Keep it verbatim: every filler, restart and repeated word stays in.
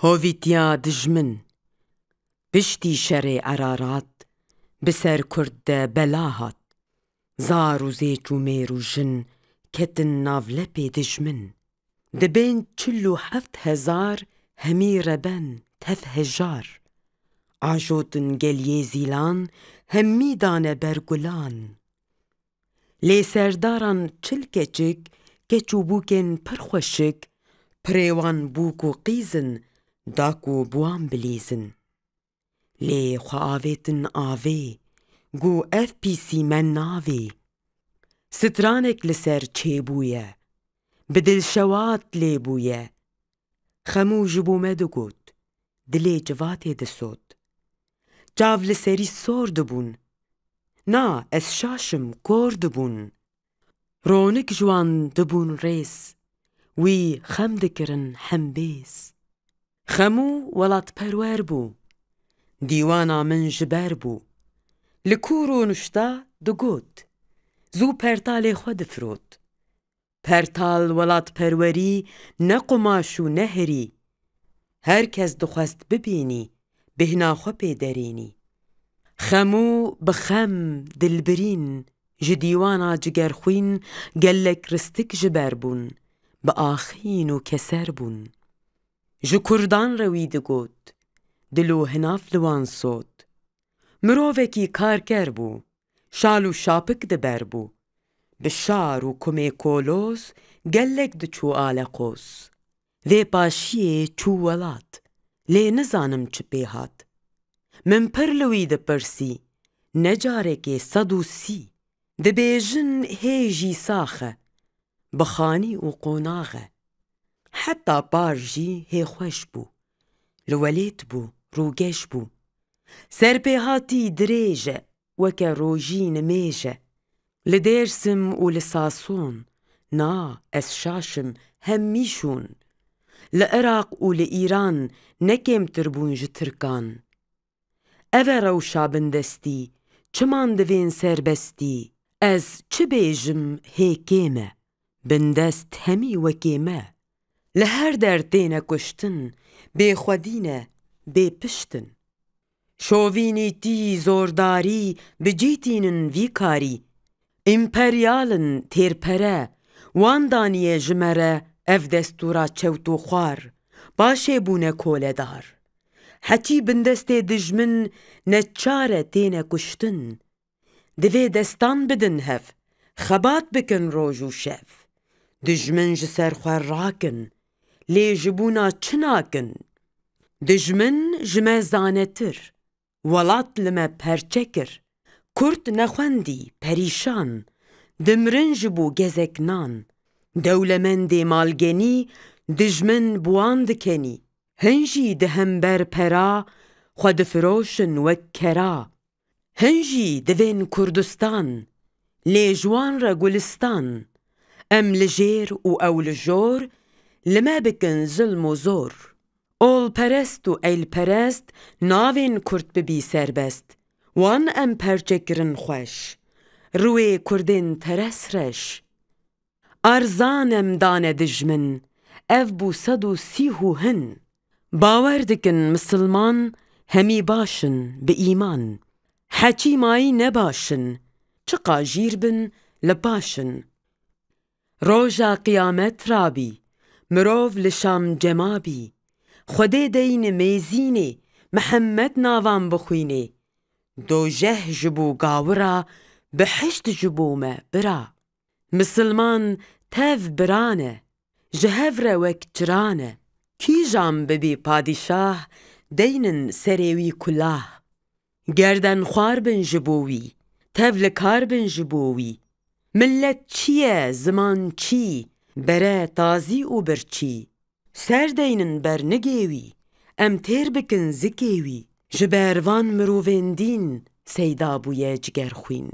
Hovîtiya dijmin. Piştî şerê Erarat bi ser Kurd de bela hat. Zar û zêç û mêr û jin ketin nav lepê dijmin. Dibên çil û heft hezar hemî reben tev hejar. Ajotin geliyê zîlan hemî dane ber gulan. Lê serdaran çil keçik, keç û bûkên pir xweşik, pirê wan bûk û qîzin, da ku bi wan bilîzin. Lê xwe avêtin avê, gu ev pîsî me navê. Stranek li ser çêbûye, bi dilşewat lê bûye. Xemû ji bo me digot, dilê civatê disot. Çav li serî sor dibûn. Na, ez şaş im, kor dibûn. Ronik ji wan dibûn rêz, wî xem dikirin hembêz. Xemû welatperwer bû, dîwana min ji ber bû. Li ku rûnişta digot, zû pertalê xwe difirot. Pertal welatperwerî ne qumaş û ne herî. Her kes dixwest bibînî, bêhna xwe pê derênî. Xemû bi xem, dilbirîn, ji dîwana Cigerxwîn gelek ristik ji ber bûn, bi axîn û keser bûn. Ji Kurdan re wî digot, dil û hinav li wan sot. Mirovekî karker bû, şal û şapik di ber bû. Bi şar û kumê koloz gelek diçû aleqoz. Vê paşiyê çû welat, lê nizanim çi pê hat. Min pir li wî dipirsî, ne carekê sed û sî. Dibêjin hê jî sax e, bi xanî û qonax e. Heta par jî hê xweş bû, li welêt bû, rûgeş bû. Serpêhatî dirêj e, weke rojî nimêj e. Li Dêrsim û li Sason, na, ez şaş im, hemî şûn. Li Iraq û li Îran ne kêmtir bûn ji Tirkan. Ev e rewşa bindestî, çiman divên serbestî? Ez çi bêjim hê kêm e, bindest hemî wekê me. Li her der têne kuştin, bêxwedî ne, bêpişt in. Şovînîtî, zordarî bi cî tînin vî karî. Împeryal in, têrpere, wan daniye ji me re ev destûra çewt û xwar, paşê bûne koledar. Heçî bindestê dijmin neçar e têne kuştin. Divê destan bidin hev, xebat bikin roj û şev. Dijmin ji ser xwe rakin, lê ji bûna çi nakin? Dijmin ji me zanetir, welat li me perçe kir. Kurd nexwendî, perîşan, dimrin ji bo gezek nan. Dewlemendê malgenî, dijmin bi wan dikenî. Hin jî di hember pera, xwe difiroşin wek kera. Hin jî divên Kurdistan, lê ji wan re gulistan. Em li jêr û ew li jor, li me bikin zilm û zor. Olperest û eylperest navên Kurd bibî serbest. Wan em perçe kirin xweş, riwê Kurdên teres reş. Arzan em dane dijmin, ev bû sed û sî û hin. Bawer dikin misilman hemî baş in bi îman. Heçî mayî ne baş in, çiqa jîr bin li paş in. Roja qiyamet rabî, mirov li Şam cema bî. Xwedê deyni mêzînê, Mihemed navan bixwînê. Dojeh ji bo gawira, bihişt ji bo me bira. Misilman tev biran e, ji hev re wek çiran e. Kîjan bibî padîşah, deynin serê wî kulah. Gerden xwar bin ji bo wî, tev li kar bin ji bo wî. Milet çi ye, ziman çî, bere tazî û birçî. Ser deynin ber nigê wî, em têr bikin zikê wî. Ji ber van mirovên dîn seyda bûye Cigerxwîn.